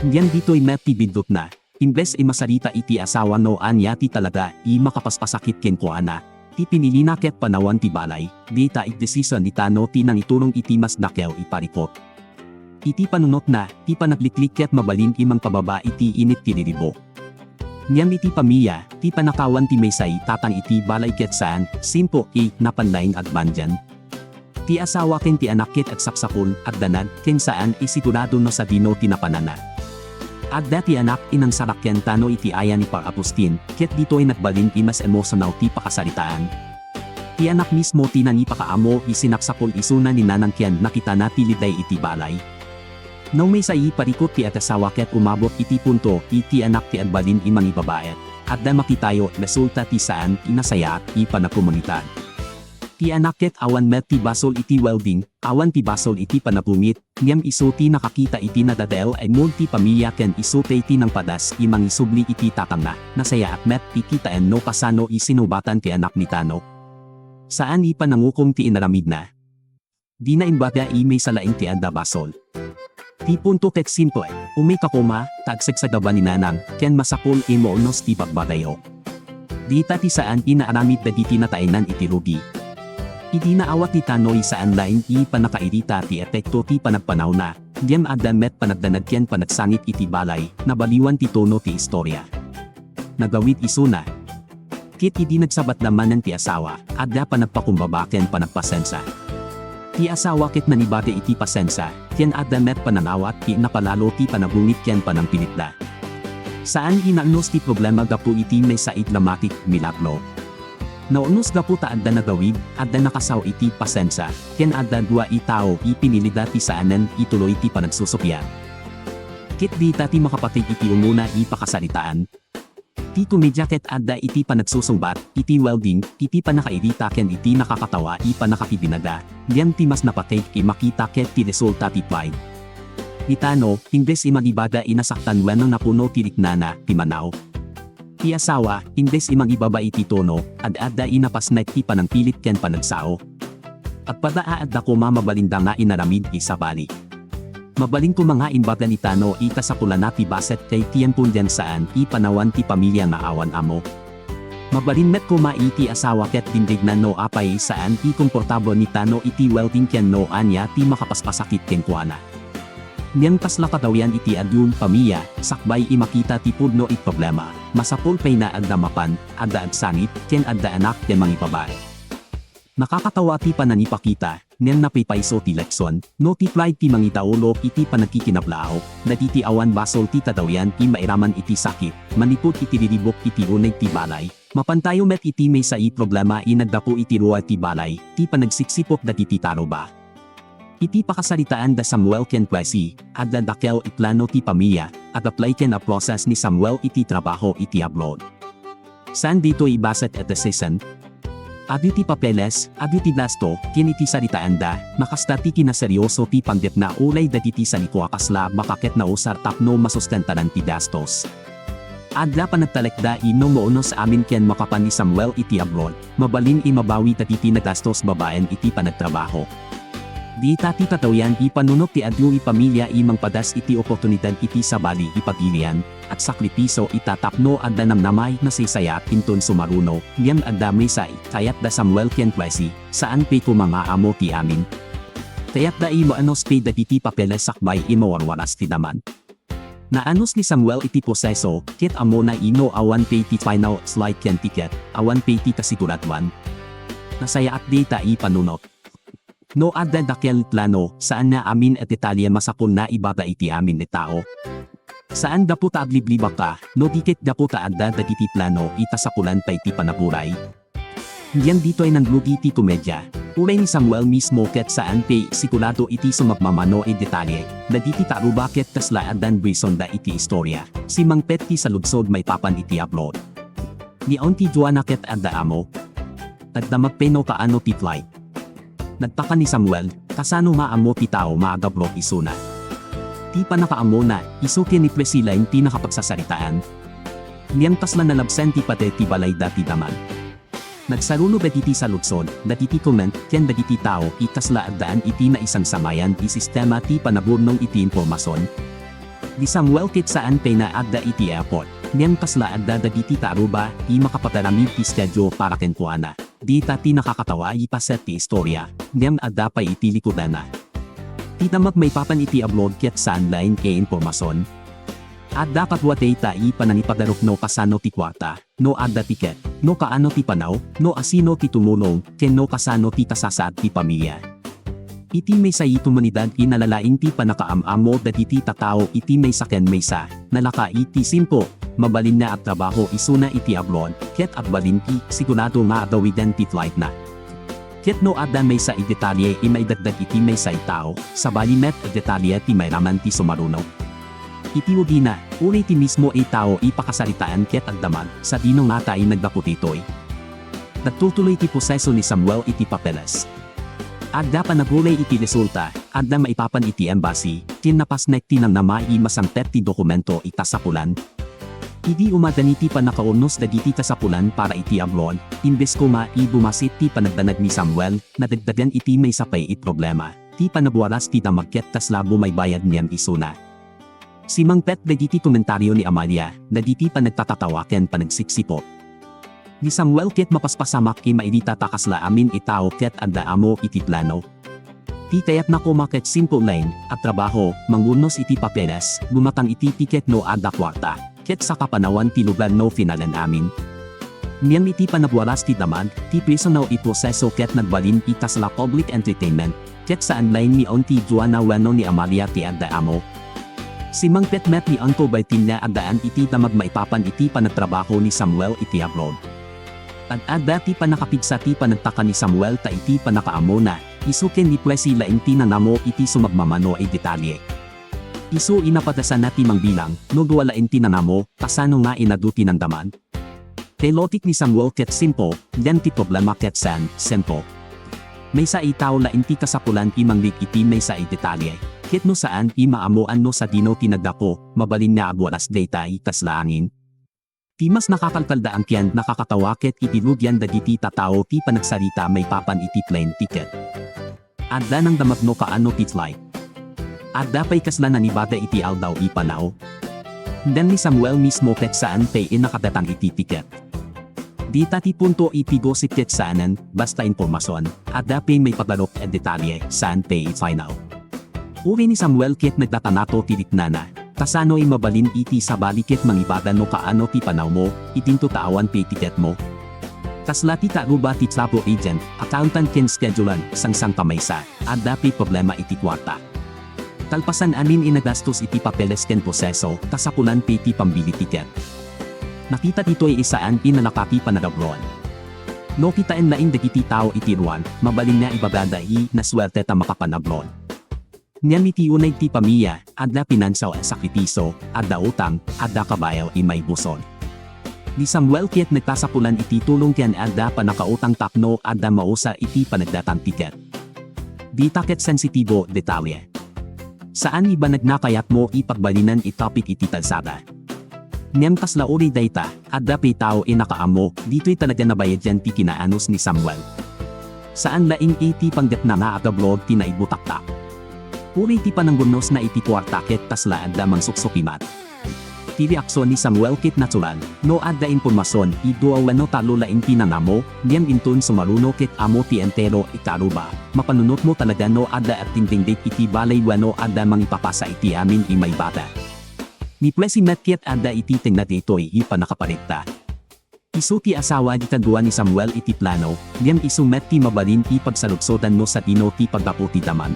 Ngem ditoy met ti biddutna, imbes a masarita iti asawa no ania ti talaga a makapaspasakit kenkuana, ti pinilina ket panawen ti balay, dayta a desisyon ni Tano ti nangiturong iti mas dakkel a parikut. Iti panunotna, ti panagliklik ket mabalin a mangpababa iti init ti riribuk. Ngem iti pamilya, ti pannakawan ti maysa a tatang iti balay ket saan, singko a napan laeng agbandian. Ti asawa ken ti anak ket agsaksakol, agdanag, ken saan a sigurado no sadino ti napananna. Adda ti anak a nangsarak ken Tano iti aya ni Par Agustin, ket ditoy nagbalin a mas emosional ti pakasaritaan. Ti anak mismo ti nangipakaammo a sinaksakol isuna ni nanang ken nakitana ti liday iti balay. No maysa a parikut ti adasawa ket umabot iti punto a ti anak ti agbalin a mangibabaet, adda makitayo a resulta ti saan a nasayaat a panagkomunidad. Ti anak ket awan met ti basol iti welding, awan ti basol iti panagungit, ngem isu ti nakakita iti nadadael a mood ti pamilya ken isu pay ti nangpadas a mangisubli iti tatangna. Nasayaat met ti kitaen no kasano a sinubatan ti anak ni Tano. Saan a panangukom ti inaramidna. Dina imbaga a maysa laeng ti adda basol. Ti punto ket simple, umay ka koma, ta agsagsagaba ni nanang, ken masapul a maurnos ti bagbagayo. Dita ti saan a naaramid dagiti nataengan iti rugi. Idi naawat ni Tano a saan laeng a pannakairita ti epekto ti panagpanawna, ngem adda met panagdanag ken panagsangit iti balay, nabaliwan ti tono ti istoria. Nagawid isuna. Ket idi nagsabatda manen ti asawa, adda panagpakumbaba ken panagpasensa. Ti asawa ket nangibaga iti pasensa, ken adda met panangawat a napalalo ti panagungit ken panangpilitda. Saan a naurnos ti problema gapu iti maysa a dramatic milagro. Naurnos gapu ta adda nagawid, adda nakasao iti pasensa, ken adda dua a tao a pinilida ti saanen a ituloy ti panagsusuppiat. Ket dita ti makapateg iti umuna a pakasaritaan. Ti komedia ket adda iti panagsusungbat, iti welding, iti pannakairita ken iti nakakatawa a pannakakibinaga, ngem ti mas napateg a makita ket ti resulta ti pride. Ni Tano, imbes a mangibaga a nasaktan wenno napuno ti riknana, ti manaw. Ti asawa, imbes a mangibaba iti tono, ad-adda a napasnek ti panangpilit ken panagsao. Agpada a adda koma mabalinda nga inaramid a sabali. Mabalin koma nga imbaga ni Tano a kasapulanna ti bassit ken ti tiempo diay saan a panawan ti pamilia nga awan ammo. Mabalin met koma a ti asawa ket dindigna no apay a saan a komportabel ni Tano iti welding ken no ania ti makapaspasakit kenkuana. Ngem kasla kadawian iti adu a pamilia, sakbay a makita ti pudno a problema, masapul pay nga adda mapan, adda agsangit, ken adda anak ken mangibabaet. Nakakatawa ti panangipakita, ngem napaypayso ti lekson, no ti pride ti mangidaulo iti panagkikinablaaw, dagiti awan basol ti kadawian a mairaman iti sakit, manipud iti riribuk iti uneg ti balay, mapantayo met iti maysa a problema a naggapu iti ruar ti balay, ti panagsiksiput dagiti taruba. Iti pakasaritaan da Samuel ken Presi, adda dakkel a plano ti pamilia, ag-apply ken a-process ni Samuel iti trabaho iti abroad. Saan ditoy a bassit a decision? Adu ti papeles, adu ti gasto, ken iti saritaanda, nakasta ti kinaserioso ti panggepna uray dagiti sanikua kasla baka ket nausar tapno masustentaran ti gastos. Adda panagtalekda a no maurnos amin ken makapan ni Samuel iti abroad, mabalin a mabawi dagiti nagastos babaen iti panagtrabaho. Dita ti katawian a panunot ti adu a pamilia a mangpadas iti oportunidad iti sabali a pagilian, agsakripisio ita tapno adda namnama a nasaysayaat inton sumaruno, ngem adda maysa a kayat da Samuel ken Presi, saan pay koma nga ammo ti amin. Kayatda a maurnos pay dagiti papeles sakbay a mawarwaras ti damag. Naurnos ni Samuel iti proseso, ket ammona a no awan pay ti final flight ken ticket, awan pay ti kasiguraduan. Nasayaat dita a panunot. No adda dakkel a plano, saan nga amin a detalye masapul nga ibaga iti amin a tao. Saan gapu ta agliblibakka, no di ket gapu ta adda dagiti plano a kasapulan pay ti panaburay. Ngem ditoy nangrugi ti komedia. Uray ni Samuel mismo ket saan pay sigurado iti sumagmamano a detalye, dagiti taruba ket kasla addan buisonda iti istoria. Simmangpet ti saludsod maipapan iti abroad. Ni Auntie Joanna ket adda ammo. Nagdamag pay no kaano ti flight. Nagtaka ni Samuel, kasano nga ammo ti tao nga ag-abroad isuna. Ti pannakaammona, isu ken ni Presi laeng ti nakapagsasaritaan. Ngem kasla nalabsen ti pader ti balayda ti damag. Nagsaruno dagiti saludsod, dagiti comment, ken dagiti tao a kasla addaan iti naisangsamayan a sistema ti panaburnong iti impormasion. Ni Samuel ket saan pay nga adda iti airport, ngem kasla adda dagiti taruba a makapagaramid ti schedule para kenkuana. Dita ti nakakatawa a paset ti istoria, ngem adda pay iti likudanna. Ti damag maipapan iti abroad ket saan laeng a impormasion. Adda kadua dayta a panangipagarup no kasano ti kuarta, no adda tiket, no kaano ti panaw, no asino ti tumulong, ken no kasano ti kasasaad ti pamilia. Iti maysa a komunidad a nalalaing ti pannakaam-ammo dagiti tattao iti maysa ken maysa, nalaka iti simpo, mabalin nga agtrabaho isuna iti abroad, ket agbalin ti sigurado nga agawiden ti flightna. Ket no adda maysa a detalye a maidakdak iti maysa a tao, sabali met a detalye ti mairaman ti sumaruno. Iti udina, uray ti mismo a tao a pakasaritaan ket agdamag, sadino ngata a naggapu ditoy. Nagtutuloy ti proseso ni Samuel iti papeles. Adda panaguray iti resulta, adda maipapan iti embassy, ken napasnek ti namnama a masangpet ti dokumento a kasapulan. Idi umadani ti pannakaurnos dagiti kasapulan para iti abroad, imbes koma a bumasit ti panagdanag ni Samuel, nadagdagan iti maysa pay a problema. ti panagwaras ti damag ket kasla bumaybayad ngem isuna. Simmangpet dagiti komentario ni Amalia, dagiti panagtatatawa ken panagsiksipot. Ni Samuel ket mapaspasamak, imairita ta kasla amin a tao ket adda ammo iti plano. Ti kayatna koma ket simple laeng a trabaho, mangunnos iti papeles, gumatang iti tiket no adda kuarta, ket saka panawan ti lugar no finalen amin. Ngem iti panagwaras ti damag, ti personal a proseso ket nagbalin a kasla public entertainment, ket saan laeng ni Auntie Joanna wenno ni Amalia ti adda ammo. Simmangpet met ni Uncle Bertin nga addaan iti damag maipapan iti panagtrabaho ni Samuel iti abroad. Ad-adda ti pannakapigsa ti panagtaka ni Samuel ta iti pannakaammona, isu ken ni Presi laeng ti nanammo iti sumagmamano a detalye. Isu a napadasanna ti mangbilang, no dua laeng ti nanammo, kasano nga inadu ti nangdamag? Ti lotik ni Samuel ket simple, ngem ti problema ket saan, simple. Maysa a tao laeng ti kasapulan a mangngeg iti maysa a detalye, ket no saan a maammoan no sadino ti naggapu, mabalin nga agwaras dayta a kasla angin. Ti mas nakakalkalda ken nakakatawa ket iti rugian dagiti tattao ti panagsarita maipapan iti plane ticket. Adda nangdamag no kaano ti flight. Adda pay kasla nangibada iti aldaw a panao. Ngem ni Samuel mismo ket saan pay a nakadatang iti ticket. Dita ti punto iti gossip ket saanen, basta impormasion, adda pay maipagarop a detalye, saan pay a final. Uray ni Samuel ket nagdatanato ti riknana, kasano a mabalin iti sabali ket mangibada no kaano ti panaomo, idinto ta awan pay tiketmo? Kasla ti karuba ti travel agent, accountant ken scheduler, sangsankamaysa, adda pay problema iti kuarta. Kalpasan amin a nagastos iti papeles ken proseso, kasapulan pay ti pambili tiket. Nakita ditoy a saan a nalaka ti panagabroan. No kitaen laeng dagiti tao iti ruar, mabalin nga ibagada a nasuerte ta makapanabroad. Ngem iti uneg ti pamilya, adda pinansiaw a sakripisio, adda utang, adda kabayo a maibuson. Ni Samuel ket nagkasapulan iti tulong ken adda pannakautang tapno adda mausa iti panagdatang tiket. Dita ket sensitibo a detalye. Saan a banag nga kayatmo a pagbalinan a topic iti kalsada. Ngem kasla uray dayta, adda pay tao a nakaammo, ditoy talaga nabayadian ti kinaanus ni Samuel. Saan laeng a ti panggepna nga agabroad ti naibutaktak. Uray ti panangbunnosna iti kuarta ket kasla adda mangsuksukimat. Ti reaksion ni Samuel ket natural, no adda impormasion a dua wenno tallo laeng ti nanammo, ngem inton sumaruno ket ammo ti entero a karuba, mapanunotmo talaga no adda agdingdingding iti balay wenno adda mangipapasa iti amin a maibaga. Ni Presi met ket adda iti tengnga daytoy a pannakaparikta. Isu ti asawa dita dua ni Samuel iti plano, ngem isu met ti mabalin a pagsaludsodan no sadino ti paggapu ti damag.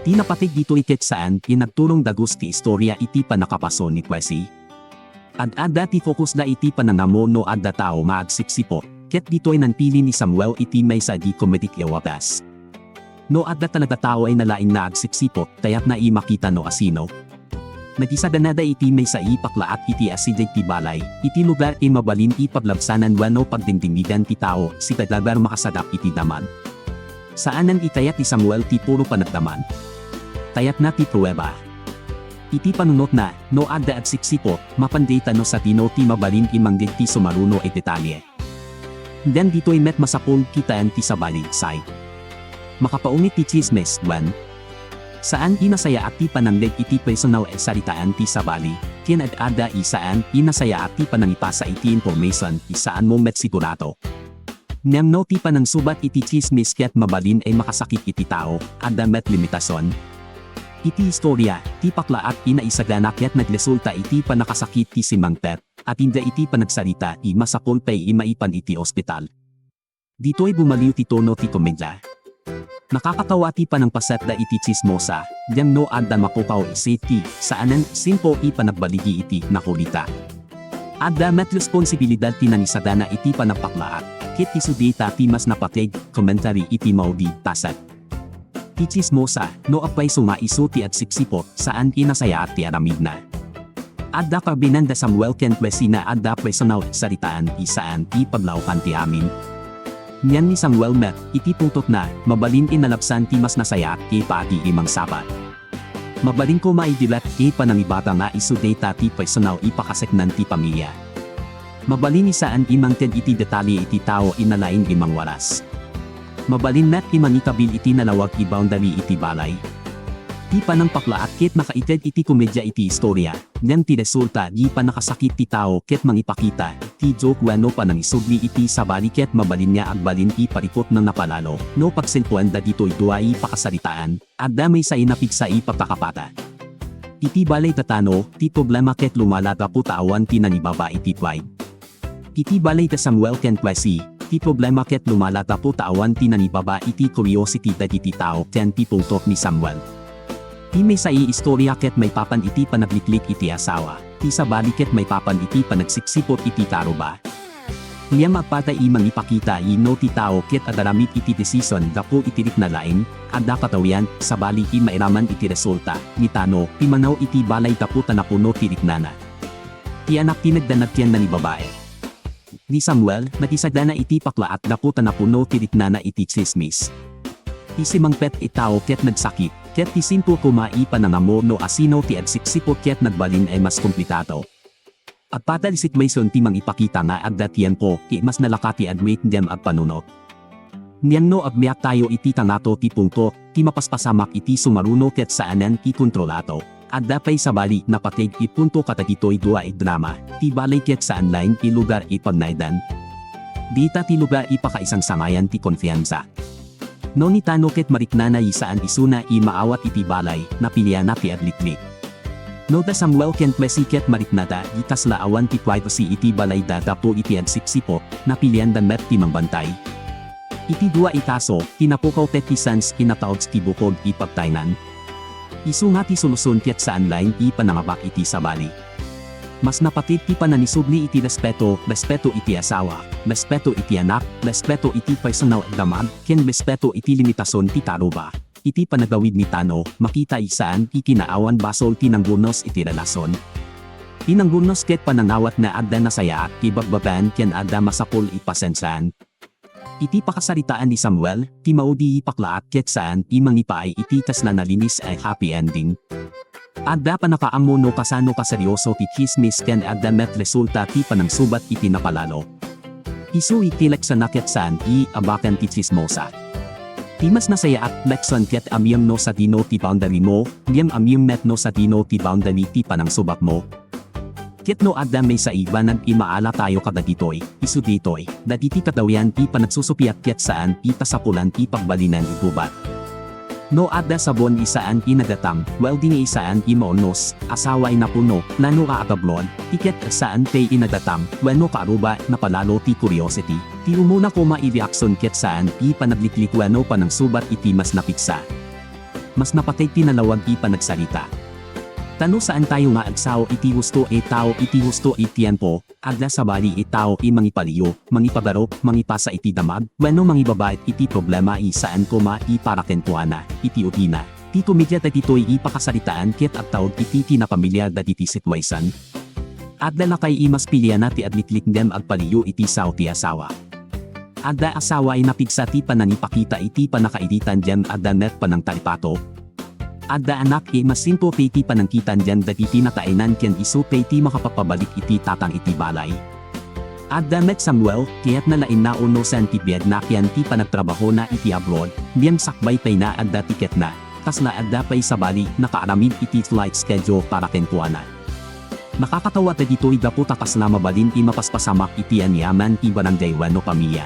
Ti napateg ditoy ket saan a nagturong dagus ti istoria iti pannakapaso ni Presi. Ad-adda ti fokusda iti pananammo no adda tao nga agsipsipot, ket ditoy nanpili ni Samuel iti maysa a comedic a wagas. No adda talaga tao a nalaing nga agsipsipot, kayatna a makita no asino. Nagisaganada iti maysa a paklaat iti asideg ti balay, iti lugar a mabalin a paglabsanan wenno pagdingdingigan ti tao, sika dagar makasagap iti damag. Saanen a kayat ni Samuel ti puro panagdamag. Kayatna ti prueba. Iti panunotna, no adda agsipsipot, mapan dayta no sadino ti mabalin a mangged ti sumaruno a detalye. Ngem ditoy met masapul kitaen ti sabali, say. Makapauneg ti tsismis, wen? Saan a nasayaat ti panangngeg iti personal a saritaan ti sabali, ken ad-adda a saan a nasayaat ti panangipasa iti information a saanmo met sigurado. Ngem no ti panangsubat iti tsismis ket mabalin a makasakit iti tao, adda met limitasion. Iti istoria, ti paklaat a naisagana ket nagresulta iti pannakasakit ti simmangpet, adda iti panagsarita a masapul pay a maipan iti ospital. Ditoy bumaliw ti tono ti komedia. Nakakatawa ti panangpasatda iti tsismosa, ngem no adda mapukaw a safety, saanen, simple a panagbaligi iti nakulita. Adda met responsibilidad ti nangisagana iti panagpaklaat, ket isu dayta ti mas napateg, commentary iti maudi, paset. Ti tsismosa, no apay sumaiso ti agsipsipot, saan a nasayaat ti aramidna. Adda kabinan da Samuel ken Presi nga adda personal a saritaan a saan a paglaukan ti amin. Ngem ni Samuel met, iti pungtotna, mabalin a nalabsan ti mas nasayaat a paagi a mangsabat. Mabalin koma a direct a panangibata nga isu dayta ti personal a pakaseknan ti pamilya. Mabalin a saan a mangted iti detalye iti tao a nalaing a mangwaras. Mabalin met ti mangikabil iti nalawag a boundary iti balay. Ti panangpaklaat ket nakaited iti komedia iti istoria, ngem ti resulta, di pannakasakit ti tao ket mangipakita, ti joke wenno panangisubli iti sabali ket mabalin nga agbalin ti parikut nga napalalo. No pagsentoan dagitoy dua a pakasaritaan, adda maysa a napigsa a pagkakapata. Iti balay da Tano, ti problema ket lumala gapu ta awan ti nangibaba iti pride. Iti balay da Samuel ken Presi, ti problema ket lumala gapu ta awan ti nangibaba iti curiosity dagiti tao ken ti pungtot ni Samuel. Ti maysa a istoria ket maipapan iti panagliklik iti asawa, ti sabali ket maipapan iti panagsipsiput iti karuba. Ngem agpata a mangipakita a no ti tao ket agaramid iti decision gapu iti rikna laeng, adda katawian, sabali a mairaman iti resulta. Ni Tano, pimanaw iti balay gapu ta napuno ti riknana. Ti anak ti nagdanag ken nangibabaet. Ni Samuel, nakisadana iti paklaat gapu ta napuno ti riknana iti tsismis. Ti simangpet a tao ket nagsakit, ket ti simple koma a panangammo no asino ti agsipsiput ket nagbalin a mas komplikado. Agpata a sitwasyon ti mangipakita nga adda tiempo, ti mas nalaka ti agwit ngem agpanunot. Ngem no agmeak tayo iti kangatoan ti pungtot, ti mapaspasamak iti sumaruno ket saanen ti kontrolado. Adda pay sabali a napateg a punto kadagitoy dua a drama, ti balay ket saan laeng a lugar a pagnaedan. Dita ti lugar a pakaisangsangayan ti konfiansa. No ni Tano ket mariknana a saan isuna a maawat iti balay, napilianna ti agliklik. No da Samuel ken Presi ket mariknada a kasla awan ti privacy iti balayda gapu iti agsipsiput, napilianda met ti mangbantay. Iti dua a kaso, ti napukaw ket ti sans a nataud ti bukod a pagtaynan. Isu nga ti solusion ket saan laeng a panangabak iti sabali. Mas napateg ti panangisubli iti respeto, respeto iti asawa, respeto iti anak, respeto iti personal a damag, ken respeto iti limitasion ti karuba. Iti panagawid ni Tano, makita a saan a kinaawan basol ti nangburnos iti relasion. Ti nangburnos ket panangawatna adda nasayaat a ibagbagaan ken adda masapul a pasensiaan. Iti pakasaritaan ni Samuel, ti maudi a paklaat ket saan a mangipaay iti kasla nalinis a happy ending. Adda pannakaammo no kasano kaseryoso ti tsismis ken adda met resulta ti panangsubat iti napalalo. Isu iti leksyon a ket saan a abaken ti tsismosa. Ti mas nasayaat a leksyon ket ammom no sadino ti boundary mo, ngem ammom met no sadino ti boundary ti panangsubatmo. Ket no adda maysa a banag a maala tayo kadagitoy, isu ditoy, dagiti katawian ti panagsusupiat ket saan a kasapulan ti pagbalinan iti gubat. No adda sabon a saan a nagatang, welding a saan a maunnos, asawa a napuno, plano a agabroad, ticket a saan pay a nagatang, wenno karuba, napalalo ti curiosity, ti umuna koma a reaksyon ket saan a panagliklik wenno panangsubat iti mas napigsa. Mas napateg ti nalawag a panagsarita. Ta no saan tayo nga agsao iti husto a tao iti husto a tiempo, adda sabali a tao a mangipaliyo, mangipagarup, mangipasa iti damag, wenno mangibabaet iti problema a saan koma a para kenkuana, iti udina. Ti komedia dagitoy a pakasaritaan ket agtaud iti kinapamiliar dagiti sitwasyon. Adda lakay a mas pilianna ti agliklik ngem agpaliyo iti sao ti asawa. Adda asawa a napigsa ti panangipakita iti pannakairitan ngem adda met panangtaripato. Adda anak a mas simple pay ti panangkitan ngem dagiti nataenan ken isu pay ti makapapabalik iti tatang iti balay. Adda met Samuel, kayatna laeng nga unosen ti biagna ken ti panagtrabahona iti abroad, ngem sakbay pay nga adda tiketna, kasla adda pay sabali a nakaaramid iti flight schedule para kenkuana. Nakakatawa dagitoy gapu ta kasla mabalin a mapaspasamak iti aniaman ti barangay wenno pamilia.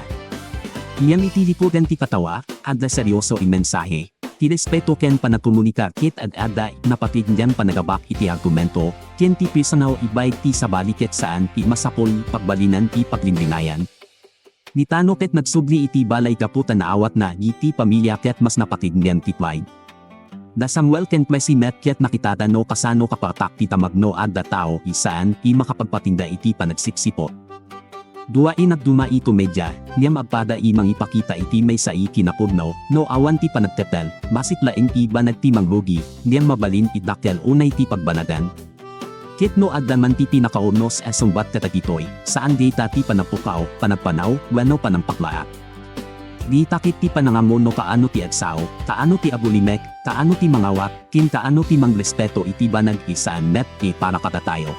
Ngem iti likudan ti katawa, adda seryoso a mensahe. Ti respeto ken panagkomunikar ket ad-adda a napateg ngem panagabak iti argumento, ken ti personal a vibe ti sabali ket saan ti masapul a pagbalinan ti paglinlinayan. Ni Tano ket nagsubli iti balay gapu ta naawatna iti pamilia ket mas napateg ngem ti pride. Da Samuel ken Presi met ket nakitada no kasano kapartak ti damag no adda tao a saan a makapagpatingga iti panagsipsiput. Dua a nagduma a komedia, ngem agpada a mangipakita iti maysa a kinapudno, no awan ti panagtetel, bassit laeng a banag ti mangrugi, ngem mabalin a dakkel unay ti pagbanagan. Ket no adda man ti pinakaunnos a sungbat kadagitoy, saan dayta ti panagpukaw, panagpanaw, wenno panangpaklaat. Dita ket ti panangammo no kaano ti agsao, kaano ti agulimek, kaano ti mangawat, ken kaano ti mangrespeto iti banag a saan met a para kadatayo.